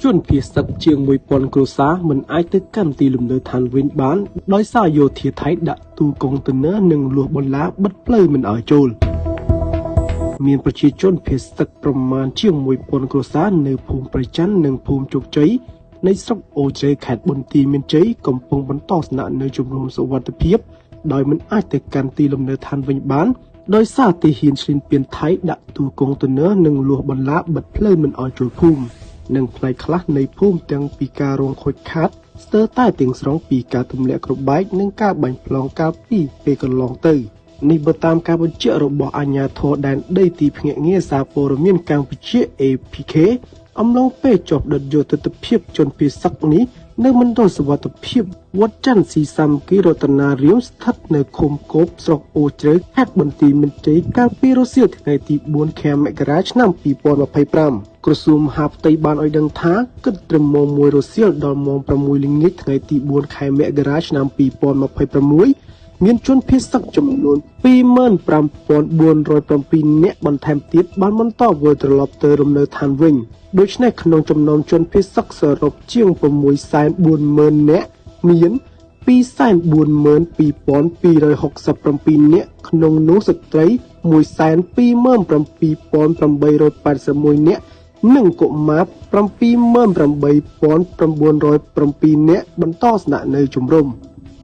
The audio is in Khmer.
ជនភៀសសឹកជាង1000គ្រួសារមិនអាចទៅកាន់ទីលំនៅឋានវិញបានដោយសារយោធាថៃដាក់ទូកុងតឺន័រនិងលួសបន្លាបិទផ្លូវមិនឲ្យចូលមានប្រជាជនភៀសសឹកប្រមាណជាង1000គ្រួសារនៅភូមិប្រច័ននិងភូមិជោគជ័យនៃស្រុកអូជ្រៅខេត្តបន្ទាយមានជ័យកំពុងបន្តស្នាក់នៅជំរំសុវត្ថិភាពដោយមិនអាចទៅកាន់ទីលំនៅឋានវិញបានដោយសារទាហានឈ្លានពានថៃដាក់ទូកុងតឺន័រនិងលួសបន្លាបិទផ្លូវមិនឲ្យចូលភូមិនិងផ្នែកខ្លះនៃភូមិទាំងពីការរងខូចខាតស្ទើរតែទាំងស្រុងពីការទម្លាក់គ្រាប់បែកនិងការបាញ់ប្លង់កាលពីពេលកន្លងទៅនេះបើតាមការបញ្ជាក់របស់អាជ្ញាធរដែនដីទីភ្នាក់ងារសារព័ត៌មានកម្ពុជា APK អំឡុងពេលជាប់ដុតយកទិដ្ឋភាពជនភៀសសឹកនេះនៅមណ្ឌលសុវត្ថិភាពវត្តច័ន្ទស៊ីសាមគ្គីរតនារាមស្ថិតនៅឃុំគោបស្រុកអូជ្រៅខេត្តបន្ទាយមានជ័យកាលពីរសៀលថ្ងៃទី4ខែមករាឆ្នាំ2025ក្រសួងមហាផ្ទៃបានឲ្យដឹងថាគិតត្រឹមម៉ោង1រសៀលដល់ម៉ោង6ល្ងាចថ្ងៃទី4ខែមករាឆ្នាំ2026មានជនភៀសសឹកចំនួន25407នាក់បន្ថែមទៀតបានបន្តវិលត្រឡប់ទៅរំនៅឋានវិញដូច្នេះក្នុងចំណោមជនភៀសសឹកសរុបជាង640,000នាក់មាន242,267នាក់ក្នុងនោះស្ត្រី127,881នាក់និងកុមារ78,907នាក់បន្តស្នាក់នៅជំរំ។